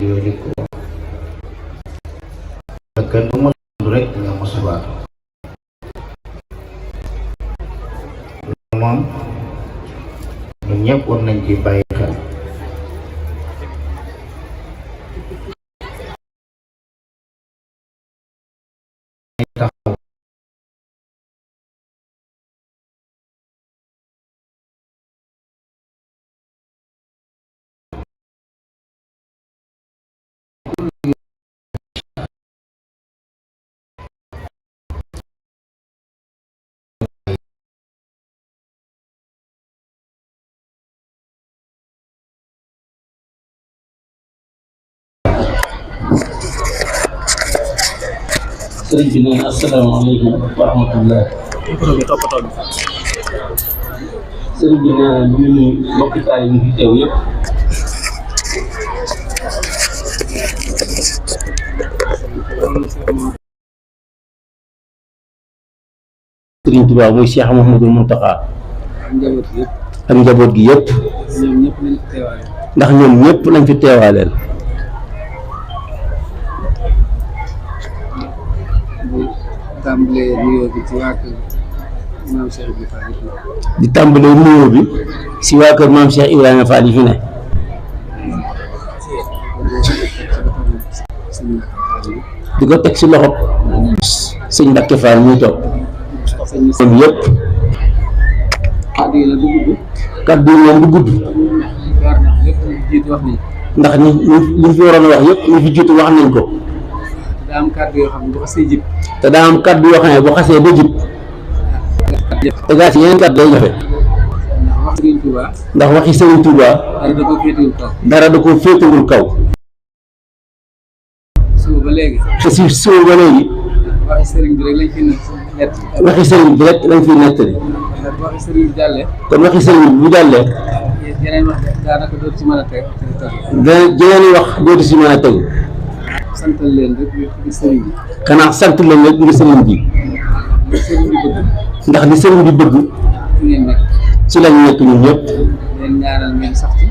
yooyu ko kenn du mën rek nga mosuwaat moom ñun ñëpp war nañ ci bàyyi xel taxaw sëriñ bi nee na asalaamaaleykum wa rahmatullah. sëriñ bi nee na ñu ngi mbokki taal yi fi teew yëpp. sëriñ Tuubaa muy Cheikh Mouhamadul Mountakha ak njaboot gi yëpp ndax ñoom ñëpp lañ fi teewaaleel. tàmbalee nuyoo bi ci waa kër maam Cheikh Ibrahima Fall yi di tàmbalee nuyoo bi si waa kër maam Cheikh Ibrahima Fall yi fi ne. di ko teg si loxo sëñ Mbacke Fall muy toog. ñoom yëpp. kàddu yi la du gudd. kàddu yi moom du gudd. ndax ñu fi waroon a wax yëpp ñu fi jiitu wax nañ ko. daa am kàddu yoo xam ne bu xasee jib. te daa am kàddu yoo xam ne bu xasee ba jib. te gaa si yeneen kàddu day jafe. ndax waxi Serigne Touba. dara da ko féetewul kaw. suba ba léegi. te si suba ba léegi. waxi Serigne bi rek lañ fi nett. waxi Serigne bi rek lañ fi nettali. waxi Serigne bi jàllee. kon waxi Serigne bi bu jàllee. yeneen wax daanaka dootu ci mën a teg. yeneen wax dootu si mën a tegu. santal leen rek ngir sëriñ bi. xanaa sant leen rek ngir sëriñ bi. ndax li sëriñ bi bëgg. ci ngeen nekk. ci lañ nekk ñun ñëpp. leen ñaanal ngeen sax ci.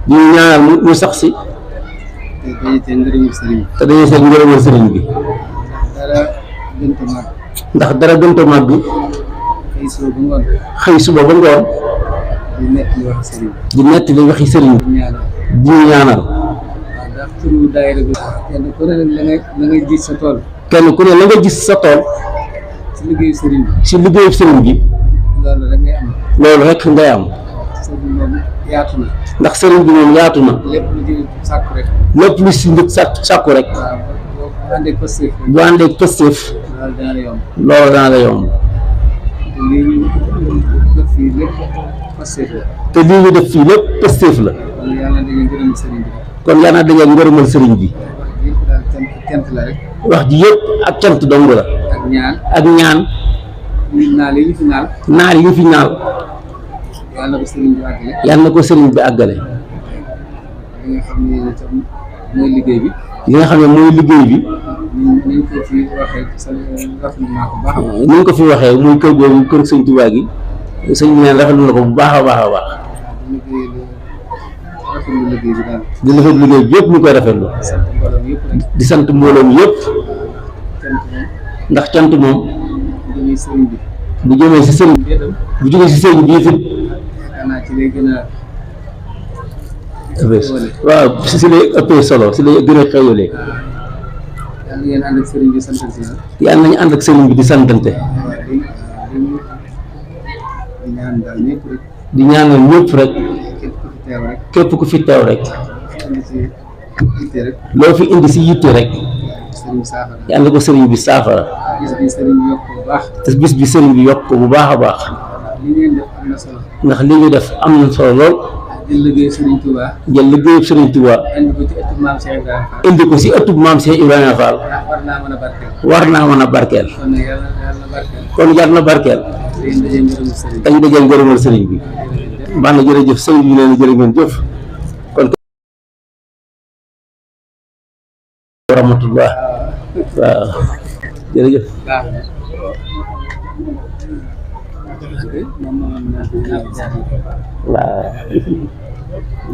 ñu ñaanal ñu sax si. te dañuy seen ngërëmul sëriñ bi. te dañuy seen ngërëmul sëriñ bi. dara gënt a màgg. ndax dara gënt a màgg. xëy suba ba ngoon. xëy suba ba ngoon. di nekk li waxi sëriñ bi. di nekk li waxi sëriñ bi. di ñaanal. ndax turu daayira bi kenn ku ne la ngay gis sa tool. kenn ku ne la nga gis sa tool. si liggéeyu sëriñ bi. si liggéeyu sëriñ bi. loolu rek ngay am. loolu rek ngay am. sëriñ bi moom yaatu na. ndax sëriñ bi moom yaatu na. lépp lu ci sàkku rek. lépp lu si nit sàkku rek. waaw boo àndee pësteef. bu àndee pësteef. loolu dana la yomb. loolu dana la yomb. te lii ñu def fii lépp pësteef la. te lii ñu def fii lépp pësteef la. kon yàlla na ngeen gërëm sëriñ bi. kon yàlla na dañoo ngërëmal sëriñ bi. yëpp daal cant la rek. wax ji yëpp ak cant dong la. ak ñaan. ak ñaan. nit naal yi ñu fi naal. naar yi fi naal. yàlla na ko sëriñ bi àggale. yàlla na ko sëriñ bi àggale. li nga xam ne itam mooy liggéey bi. li nga xam ne mooy liggéey bi. ni ñu ko fi waxee sa rafetlu naa ko baax a baax. ni ñu ko fi waxee muy kër googu kër sëñ Tuubaa gi. sëñ bi neen rafetlu na ko bu baax a baax a baax. rafetlu liggéey bi daal. di rafetlu liggéey bi yëpp ñu koy rafetlu. sant mbooloo yëpp rek. di sant mbooloo mi yëpp. cant moom. ndax cant moom. bu jëmee sëriñ bi. bu jëmee si sëriñ bi. bu jógee si sëriñ bi it. xanaa ci lay gën a. waaw si lay ëppee solo si lay gën a xëyalee. yàlla ngeen ànd ak sëriñ bi santante la. yàlla nañu ànd ak sëriñ bi di santante. di ñaan daal ñëpp rek. di ñaanal ñëpp rek. képp ku fi teew rek. képp ku fi teew rek. indi si yitte rek. loo fi indi si yitte rek. sëriñ bi saafara. yàlla ko sëriñ bi saafara. bis bi sëriñ bi yokk bu baax. te bis bi sëriñ bi yokk ko bu baax a baax. li ngeen def am na solo. ndax li ñu def am na solo lool. jël liggéey sëriñ Touba. jël liggéeyub sëriñ Touba. indi ko ci ëttub maam Cheikh Ibrahima Fall. indi ko si ëttub maam Cheikh Ibrahima Fall. war naa mën a barkeel. war naa mën a barkeel. kon nag yàlla na barkeel. kon jar na barkeel. dañu dajee ngërëmu sëriñ bi. dañu dajee ngërëmal sëriñ bi. baax na jërëjëf sëriñ bi nee na jërë ngeen jëf. kon wa rahmatullah. waaw jërëjëf. waaw.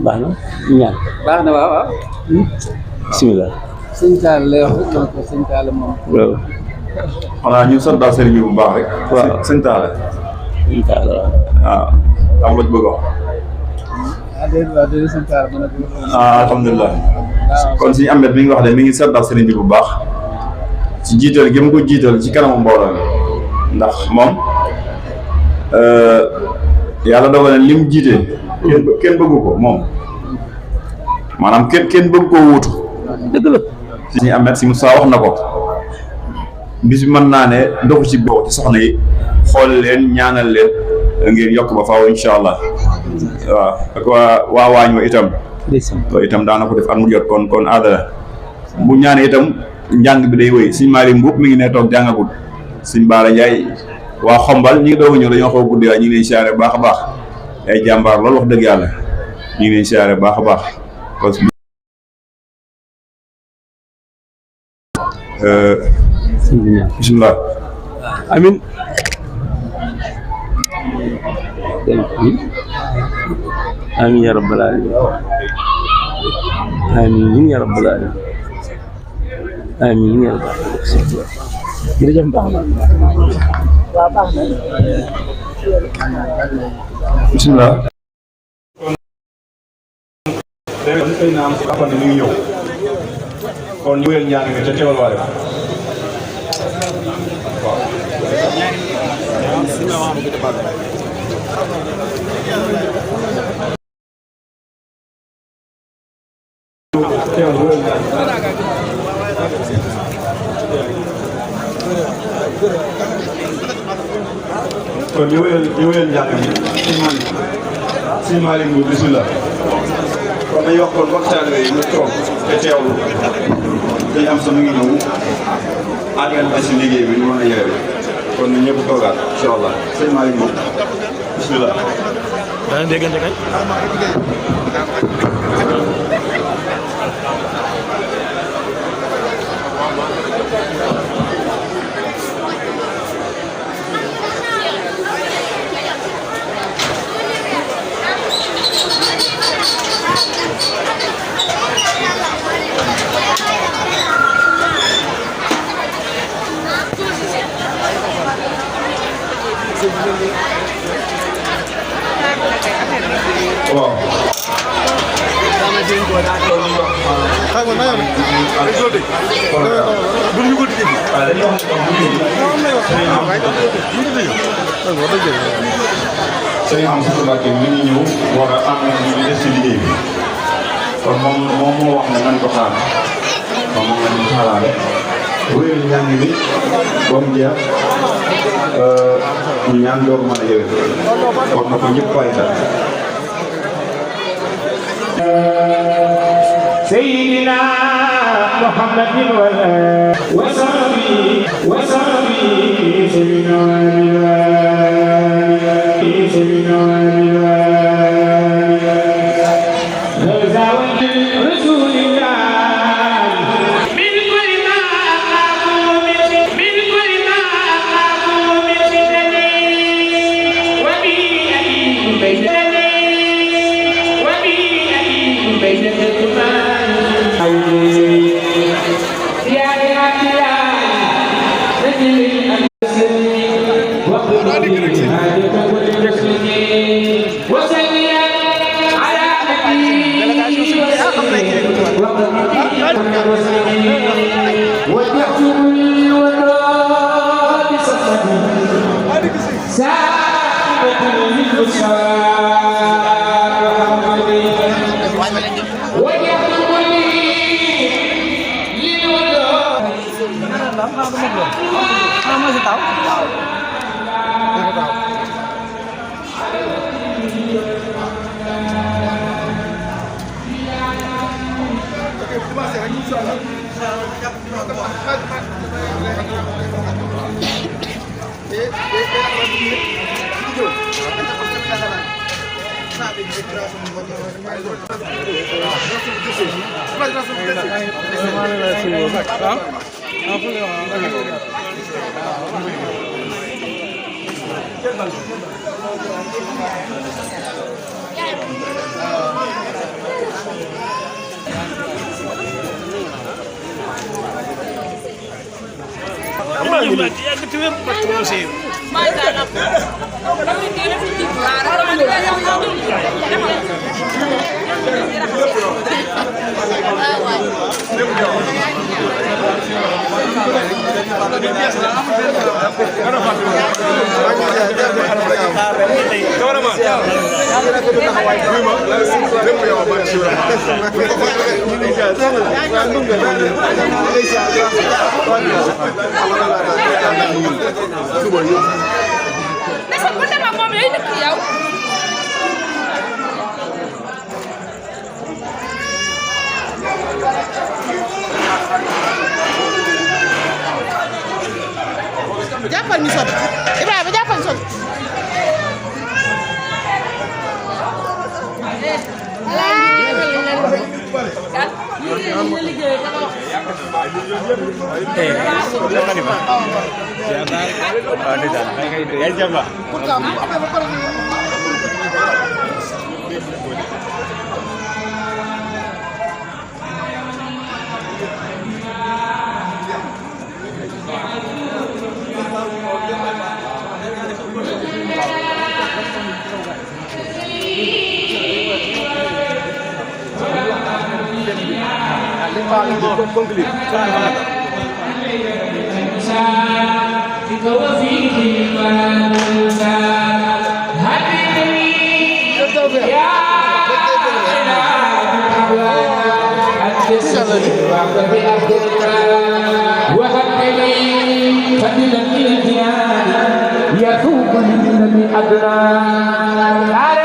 baax na ñaan baax na waaw waaw. bisimilah. sëñ Talla lay wax rek donc sëñ Talla moom. waaw. xanaa ñu sant daal sëriñ bi bu baax rek. waaw sëñ Talla. sëñ Talla waaw. waaw am nga ci bëgg a wax. déedéet sëñ Talla mën na alhamdulilah. kon suñu Ahmed mi ngi wax de mi ngi sant daal sëriñ bi bu baax. ci jiital gi mu ko jiital ci kanamu mbooloo mi ndax moom yàlla dogal na li mu jiite kenn bëggu ko moom maanaam kenn bëgg koo wuutu. dëgg la. suñu Ahmed si Moussa wax na ko bis bi mën naa ne ndoxu ci bokk ci soxna yi xool leen ñaanal leen ngir yokk ba faaw incha allah waaw ak waa waañ wa itam loolu itam daana ko def at mu jot kon aada la bu ñaanee itam njàng bi day wéy suñ maari mbuub mi ngi ne toog jàngagul suñ Baara Njaay waa xombal ñi ngi doog a ñëw dañoo xaw a guddi waaye ñu ngi leen siyaare baax a baax ay jàmbaar loolu wax dëgg yàlla ñu ngi leen siyaare baax a baax kon bisimilah. amin amin ya rabbal alamin amin ya rabbal alamin amin ya rabbal alamin jërëjëf baax na waaw baax na bisimilah. léegi xëy na am si affaire mi ngi ñëw kon ñu wéyal ñaan nga ca teewal waale waaw. kon ñu wéyal njàng mi si Malick Mbour bisimilah. kon dañuy wax kon mbokk taalibe yi ñu toog te teewlu dañu am sa mu ngi ñëw àggal na si liggéey bi ñu mën a yeewe kon ñu ñëpp toogaat incha allah sëñ Malick Mbour bisimilah. danañ déggante kañ. waaw. sëñ am si Mbacke mi ngi ñëw war a am ñu des ci liggéey bi kon moom moo wax ne nañ ko xaar kon moom la ñu xaaraale wéyal njàng bi ba mu jeex ñu ñaan door mën a yëwee kon na ko ñëpp bàyyi xel. سيدنا محمد وصحبه سيدنا رسول الله من كل ما أخاف من كل ما أخاف من فتنه وبه أليم بينني وبه أليم بين الكفار يا رجال رجل الأسر وقل هذا كل المسلمين وسلم على وجهت الوراء بصفته سابقة للبشرى وجهت jàppal ñu sotti Ibrahima jàppal ñu sotti يفوق من أدنى